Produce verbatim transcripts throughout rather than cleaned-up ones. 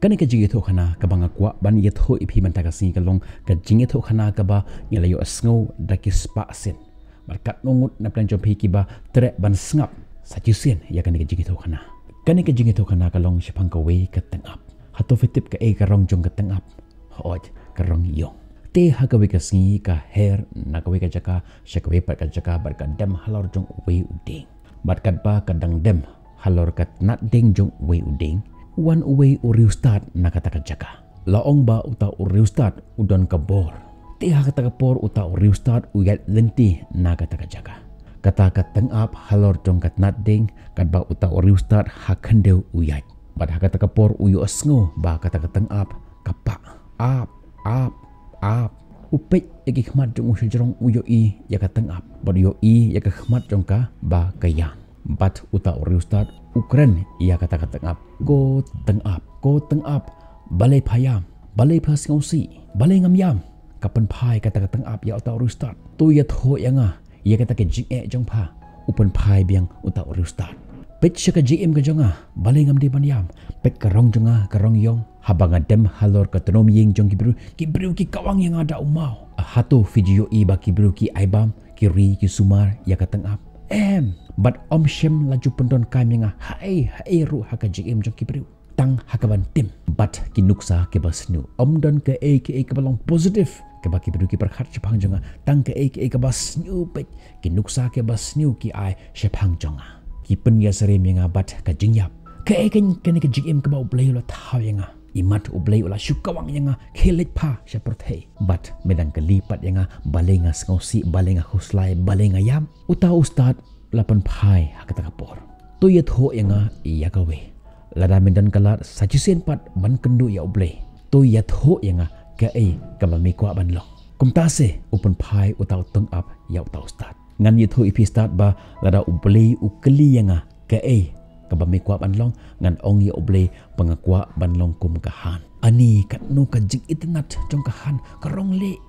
Kane ka jingïathuhkhana kaba nga kwah ban ïathuh ïa phi mynta ka sngi ka long ka jingïathuhkhana kaba ngi la ïohsngew da ki spah sien. Bad katno ngut na pdeng jong phi kiba treh ban sngap sa shisien ïa kane ka jingïathuhkhana. Kane ka jingïathuhkhana ka long shaphang kawei ka tyngab. Hato phi tip kaei ka rong jong ka tyngab? Hooid, ka rong ïong. Te ha kawei ka sngi ka her na kawei ka jaka sha kawei pat ka jaka bad ka dem halor jong uwei u dieng. Bad katba ka dang dem halor ka tnat dieng jong uwei u dieng, u wan uwei u riewstad na kata ka jaka. La ong ba uta u riewstad u don ka bor. Te ha kata ka por uta u riewstad u ïaid lynti na kata ka jaka. Kata ka tyngab halor jong ka tnat dieng, katba uta u riewstad ha khyndew u ïaid. Bad ha kata ka por u ïohsngew ba kata ka tyngab ka pah, ap, ap, ap. U peit ïa ki khmat jong u shajrong, u ïohi ïa ka tyngab bad u ïohi ïa ka khmat jong ka ba ka ïam. Bad uta u riewstad u kren ïa kata ka tyngab, ko tyngab, ko tyngab, balei pha ïam? Balei pha sngewsih? Balei ngam ïam? Ka pynphai kata ka tyngab ïa uta u riewstad. To ïathuh ïa nga ïa kata ka jingeh jong pha. U pynphai biang uta u riewstad. Peit sha ka jingim ka jong nga, balei ngam dei ban ïam? Peit ka rong jong nga, ka rong ïong. Haba nga dem halor ka tnum ïing jong ki briew, ki briew ki kawang ïa nga da u maw. Hato phi ju ïohi ba ki briew ki ai bam, ki ri, ki sumar ïa ka tyngab? Em, bad ym shym la ju pyndonkam ïa nga haei haei ruh ha ka jingim jong ki briew. Tang ha kaban tim bad ki nuksa kiba sniew. Ym don kaei kaei kaba long positive kaba ki briew ki pyrkhat shaphang jong nga. Tang kaei kaei kaba sniew peit, ki nuksa kiba sniew ki ai shaphang jong nga. Ki pynïasyriem ïa nga bad ka jingïap. Kaei kane ka jingim kaba U Blei u la thaw ïa nga? Imat U Blei u la shu kawang ïa nga, khie leit pha sha pyrthei. Bad me dang kylli pat ïa nga balei nga sngewsih, balei nga khuslai, balei nga ïam. Uta u stad la pynphai ha kata ka por. To ïathuh ïa nga ïa kawei. Lada me don ka lad sa shisien pat ban kynduh ïa U Blei, to ïathuh ïa nga kaei kaba me kwah ban long. Kumta se u pynphai uta u tyngab ïa uta u stad. Ngan ïathuh ïa phi stad ba lada U Blei u kylli ïa nga kaei kaba me kwah ban long, ngan ong ïa U Blei ba nga kwah ban long kum ka han. Ani katno ka jingitynnat jong ka han, ka rong lieh.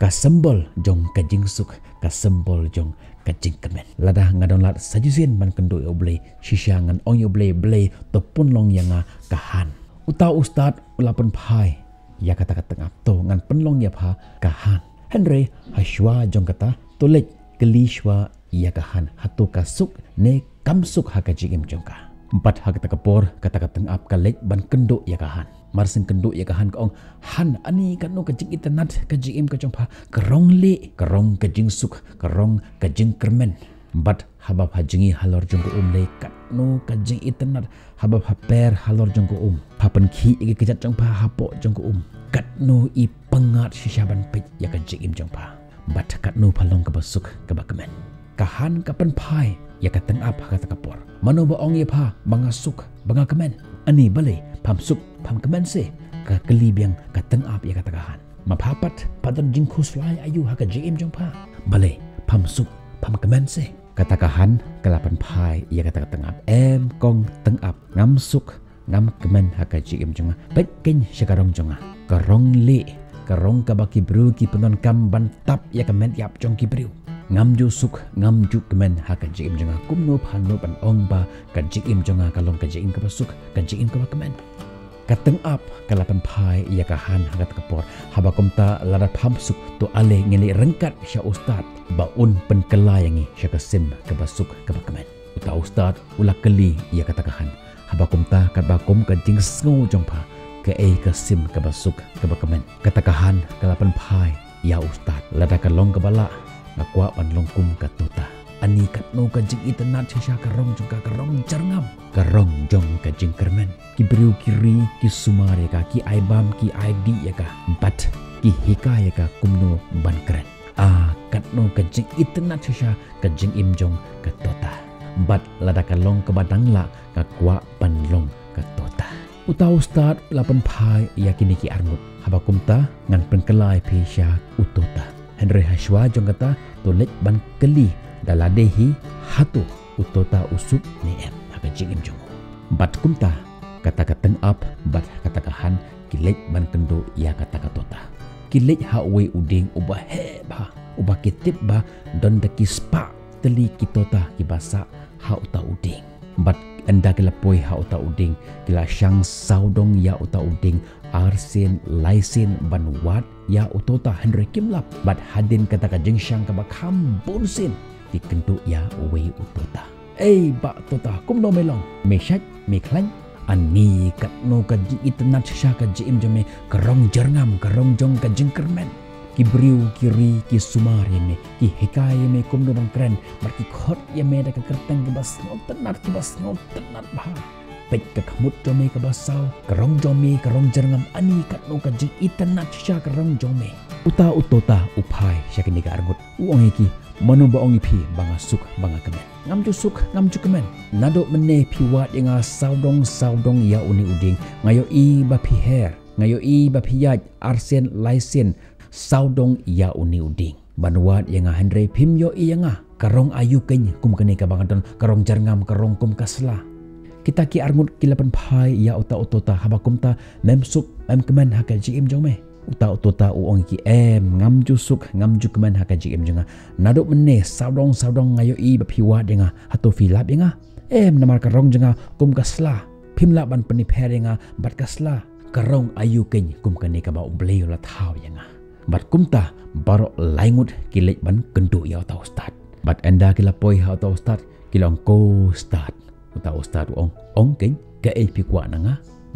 Ka symbol jong ka jingsuk, ka symbol jong ka jingkmen. Lada nga don lad sa shisien ban kynduh ïa U Blei, shisha ngan ong ïa U Blei, Blei to pynlong ïa nga ka han. Uta u stad u la pynphai ïa kata ka tyngab, to ngan pynlong ïa pha ka han. Hynrei ha shuwa jong kata, to leit kylli shuwa ïa ka han, hato ka suk ne kam suk ha ka jingim jong ka. Bad ha kata ka por kata ka tyngab ka leit ban kynduh ïa ka han. Mar syn kynduh ïa ka han ka ong, han, ani katno ka jingitynnat ka jingim ka jong pha, ka rong lieh, ka rong ka jingsuk, ka rong ka jingkyrmen. Bad haba pha jngi halor jong ka um, lei katno ka jingitynnat. Haba pha per halor jong ka um, pha pynkhih ïa ki kjat jong pha hapoh jong ka um, katno i pyngngad shisha ban peit ïa ka jingim jong pha. Bad katno pha long kaba suk kaba kmen. Ka han ka pynphai ïa ka tyngab ha kata ka por. Mano ba ong ïa pha ba nga suk, ba nga kmen? Ani balei pham suk pham kmen se? Ka kylli biang ka tyngab ïa kata ka han. Ma pha pat pha don jingkhuslai aiu ha ka jingim jong pha? Balei pham suk pham kmen se? Kata ka han ka la pynphai ïa kata ka tyngab. Em kong tyngab, ngam suk ngam kmen ha ka jingim jong nga. Peit keiñ sha ka rong jong nga, ka rong lieh, ka rong kaba ki briew ki pyndonkam ban tap ïa ka met ïap jong ki briew. Ngam ju suk ngam ju kmen ha ka jingim jong nga. Kumno phan nud ban ong ba ka jingim jong nga ka long ka jingim kaba suk, ka jingim kaba kmen? Ka tyngab ka la pynphai ïa ka han ha kata ka por. Haba kumta, lada pham suk, to ale ngin leit ryngkat sha u stad ba un pynkylla ïa ngi sha ka sim kaba suk kaba kmen. Uta u stad u la kylli ïa kata ka han. Haba kumta, katba kum ka jingsngew jong pha, kaei ka sim kaba suk kaba kmen? Kata ka han ka la pynphai ïa u stad. Lada ka long kaba lah, nga kwah ban long kum ka tota. Ani katno ka jingitynnat shisha ka rong jong ka, ka rong jyrngam, ka rong jong ka jingkyrmen. Ki briew ki ri, ki sumar ïa ka, ki ai bam, ki ai dih ïa ka, bad ki hikai ïa ka kumno ban kren. Ah, katno ka jingitynnat shisha ka jingim jong ka tota. Bad lada ka long kaba dang lah, nga kwah ban long ka tota. Uta u stad u la pynphai ïa kine ki arngut. Haba kumta, ngan pynkylla ïa phi sha u tota. Hynrei ha shuwa jong kata, to leit ban kylli da lade hi, hato u tota u suk ne em ha ka jingim jong u. Bad kumta, kata ka tyngab bad kata ka han ki leit ban kynduh ïa kata ka tota. Ki leit ha uwei u dieng uba heh bha, uba ki tip ba don da ki spah tylli ki tota kiba sah ha uta u dieng. Bad ynda ki la poi ha uta u dieng, ki la shang sawdong ïa uta u dieng arsien laisien ban wad ïa u tota, hynrei kim lap. Bad hadien kata ka jingshang kaba kham bunsien, ki kynduh ïa uwei u tota. Ei bah tota, kumno me long? Me shait, me khlaiñ? Ani katno ka jingitynnad shisha ka jingim jong me, ka rong jyrngam, ka rong jong ka jingkyrmen. Ki briew ki ri ki sumar ïa me, ki hikai ïa me kumno ban kren, bad ki khot ïa me da ka kyrteng kiba sngewtynnad, kiba sngewtynnad bha. Peit ka khmut jong me kaba saw, ka rong jong me ka rong jyrngam, ani katno ka jingitynnad shisha ka rong jong me. Uta u tota u phai sha kine ki arngut, u ong ïa ki, mano ba ong ïa phi ba nga suk ba nga kmen? Ngam ju suk, ngam ju kmen. Naduh mynne phi wad ïa nga sawdong sawdong ïa une u dieng, nga ïohi ba phi her, nga ïohi ba phi ïaid arsien laisien sawdong ïa une u dieng ban wad ïa nga, hynrei phim ïohi ïa nga. Ka rong aïu keiñ kum kane kaba nga don, ka rong jyrngam, ka rong kum ka sla? Kita ki arngut ki la pynphai ïa uta u tota, haba kumta mem suk mem kmen ha ka jingim jong me? Uta u tota u ong ïa ki, em, ngam ju suk ngam ju kmen ha ka jingim jong nga. Naduh mynne sawdong sawdong nga ïohi ba phi wad ïa nga. Hato phi lap ïa nga? Em, namar ka rong jong nga kum ka sla. Phim lah ban pynïapher ïa nga bad ka sla. Ka rong aïu keiñ kum kane kaba U Blei u la thaw ïa nga? Bad kumta baroh laingut ki leit ban kynduh ïa uta u stad. Bad ynda ki la poi ha uta u stad, ki la ong, ko stad. Uta u stad u ong, ong keiñ, kaei phi kwah na nga?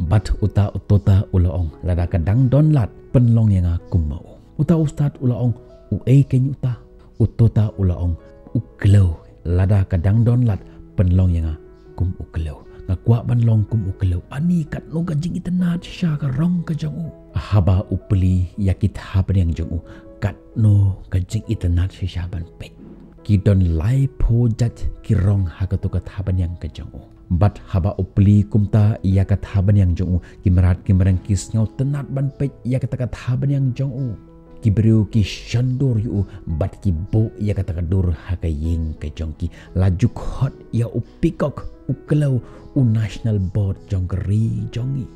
Bad uta u tota u la ong, lada ka dang don lad, pynlong ïa nga kum ma u. Uta u stad u la ong, uei keiñ uta? U tota u la ong, u kleu. Lada ka dang don lad, pynlong ïa nga kum u kleu. Nga kwah ban long kum u kleu. Ani katno ka jingitynnad shisha ka rong ka jong u. Haba u plie ïa ki thabniang jong u, katno ka jingitynnad shisha ban peit. Ki don laiphew jait ki rong ha kato ka thabniang ka jong u. Bad haba u plie kumta ïa ka thabniang jong u, ki mrad ki mreng ki sngewtynnad ban peit ïa kata ka thabniang jong u. Ki briew ki shon dur ïa u bad ki buh ïa kata ka dur ha ka ïing ka jong ki. La ju khot ïa u peacock, u kleu, u national bird jong ka ri jong ngi.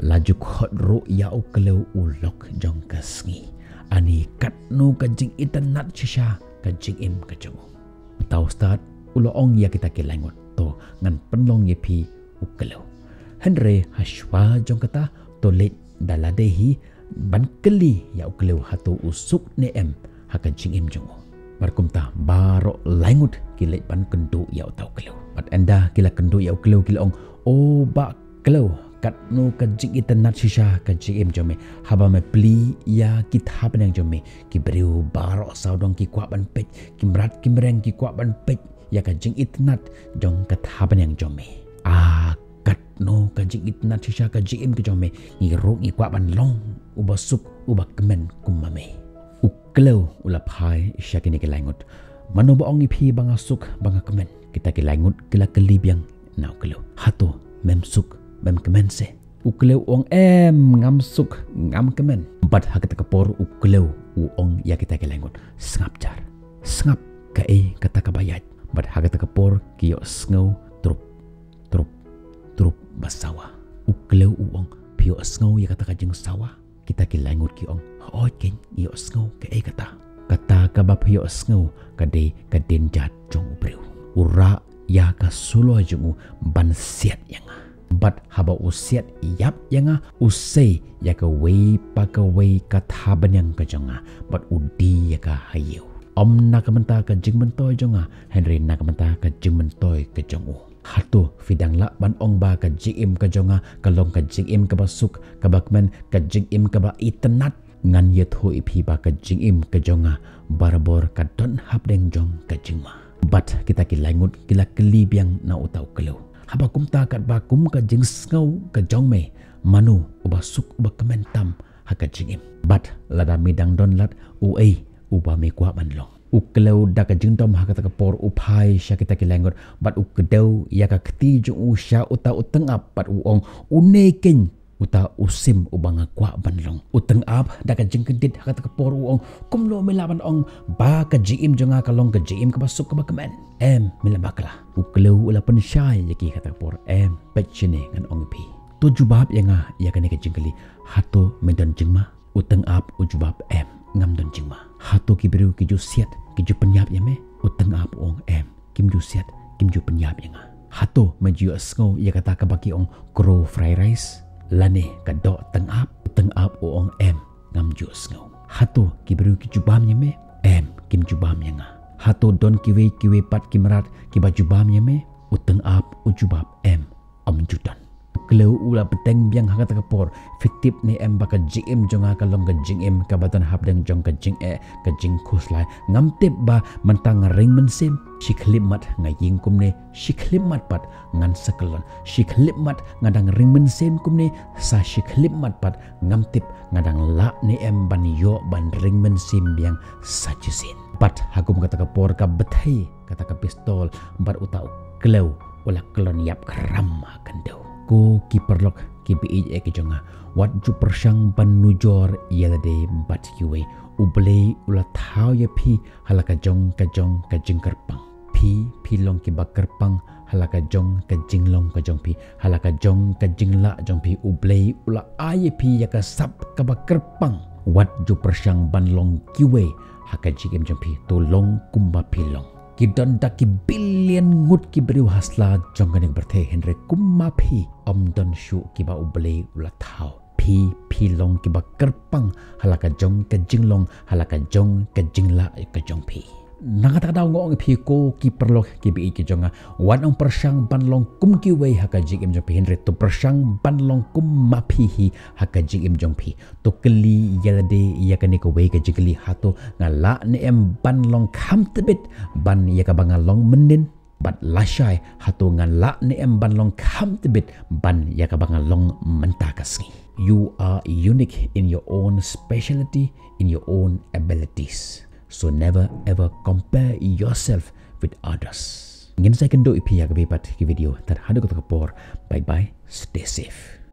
La ju khot ruh ïa u kleu u lok jong ka sngi. Ani katno ka jingitynnad shisha ka jingim ka jong u. Uta u stad u la ong ïa kita ki laingut, to ngan pynlong ïa phi u kleu. Hynrei hashwa jong kata, to leit da lade hi ban kylli ïa u kleu hato u suk ne em ha ka jingim jong u. Bad kumta baroh laingut ki leit ban kynduh ïa uta u kleu. Bad ynda ki la kynduh ïa u kleu ki la ong, o bah kleu, katno ka jingitynnad shisha ka jingim jong me. Haba me plie ïa ki thabniang jong me, ki briew baroh sawdong ki kwah ban peit, ki mrad ki mreng ki kwah ban peit ïa ka jingitynnad jong ka thabniang jong me. A katno ka jingitynnad shisha ka jingim ka jong me. Ngi ruh ngi kwah ban long uba suk uba kmen kum ma me. U kleu u la phai sha kine ki laingut. Mano ba ong ïa phi ba nga suk ba nga kmen? Kita ki laingut ki la kylli biang na u kleu, hato mem suk mem kmen se? U kleu u ong, em, ngam suk ngam kmen. Bad ha kata ka por u kleu u ong ïa kita ki laingut, sngap jar, sngap kaei kata kaba ïaid. Bad ha kata ka por ki ïohsngew trup, trup, trup ba sawa. U kleu u ong, phi ïohsngew ïa kata ka jingsawa? Kita ki laingut ki ong, hooid keiñ, ngi ïohsngew. Kaei kata? Kata kaba phi ïohsngew ka dei ka dienjat jong u briew. U rah ïa ka suloi jong u ban siat ïa nga. Bad haba u siat ïap ïa nga, u sei ïa kawei pa kawei ka thabniang ka jong nga, bad u die ïa ka ha ïew. Ym na ka bynta ka jingmyntoi jong nga, hynrei na ka bynta ka jingmyntoi ka jong u. Hato phi dang lah ban ong ba ka jingim ka jong nga ka long ka jingim kaba suk, kaba kmen, ka jingim kaba itynnad? Ngan ïathuh ïa phi ba ka jingim ka jong nga barabor ka don hapdeng jong ka jingma. Bad kita ki laingut ki la kylli biang na uta u kleu, haba kumta katba kum ka jingsngew ka jong me, mano uba suk uba kmen tam ha ka jingim? Bad lada me dang don lad, uei uba me kwah ban long? U kleu da ka jingdom ha kata ka por u phai sha kita ki laingut bad u kdew ïa ka kti jong u sha uta u tyngab bad u ong, une keiñ uta u sim uba nga kwah ban long. U tyngab da ka jingkyndit ha kata ka por u ong, kumno me lah ban ong ba ka jingim jong nga ka long ka jingim kaba suk kaba kmen? Em, me la bakla. U kleu u la pynshai ïa ki ha kata ka por, em, peit shane ngan ong ïa phi. To jubab ïa nga ïa kane ka jingkylli, hato me don jingma? U tyngab u jubab, em, ngam don jingma. Hato ki briew ki ju siat, ki ju pynïap ïa me? U tyngab u ong, em, kim ju siat, kim ju pynïap ïa nga. Hato me ju ïohsngew ïa kata kaba ki ong kro fried rice? Lane ka doh tyngab, tyngab u ong em, ngam ju ïohsngew. Hato ki briew ki jubab ïa me? Em, kim jubab ïa nga. Hato don kiwei kiwei pat ki mrad kiba jubab ïa me? U tyngab u jubab em, ym ju don. U kleu u la bteng biang ha kata ka por. Phi tip ne em ba ka jingim jong nga ka long ka jingim kaba don hapdeng jong ka jingeh, ka jingkhuslai? Ngam tip ba mynta nga ring mynsiem. Shi khyllipmat nga ïeng kumne, shi khyllipmat pat ngan sa kyllon. Shi khyllipmat nga dang ring mynsiem kumne, sa shi khyllipmat pat ngam tip nga dang lah ne em ban ïoh ban ring mynsiem biang sa shisien. Bad ha kum kata ka por ka bthei kata ka pistol bad uta u kleu u la kyllon ïap khram ha khyndew. Ko ki paralok kiba ïeit ki jong nga, wat ju pyrshang ban nujor ïa lade bad kiwei. U Blei u la thaw ïa phi ha la ka jong ka jong ka jingkyrpang. Phi, phi long kiba kyrpang ha la ka jong ka jinglong ka jong phi, ha la ka jong ka jinglah jong phi. U Blei u la ai ïa phi ïa ka sap kaba kyrpang. Wat ju pyrshang ban long kiwei ha ka jingim jong phi. To long kumba phi long. Ki don da ki billion ngut ki briew ha sla jong kane ka pyrthei, hynrei kumba phi ym don shuh kiba U Blei u la thaw. Phi, phi long kiba kyrpang ha la ka jong ka jinglong, ha la ka jong ka jinglah ka jong phi. Na kata ka daw nga ong ïa phi ko ki paralok kiba ïeit ki jong nga, wat ong pyrshang ban long kum kiwei ha ka jingim jong phi, hynrei to pyrshang ban long kumba phi hi ha ka jingim jong phi. To kylli ïa lade ïa kane kawei ka jingkylli: hato nga lah ne em ban long kham tbit ban ïa kaba nga long mynnin? Bad lashai, hato nga lah ne em ban long kham tbit ban ïa kaba nga long mynta ka sngi? You are unique in your own speciality, in your own abilities. So never ever compare yourself with others. Ngin sa ïakynduh ïa phi ha kawei pat ka video. Tad haduh kata ka por, bye bye, stay safe.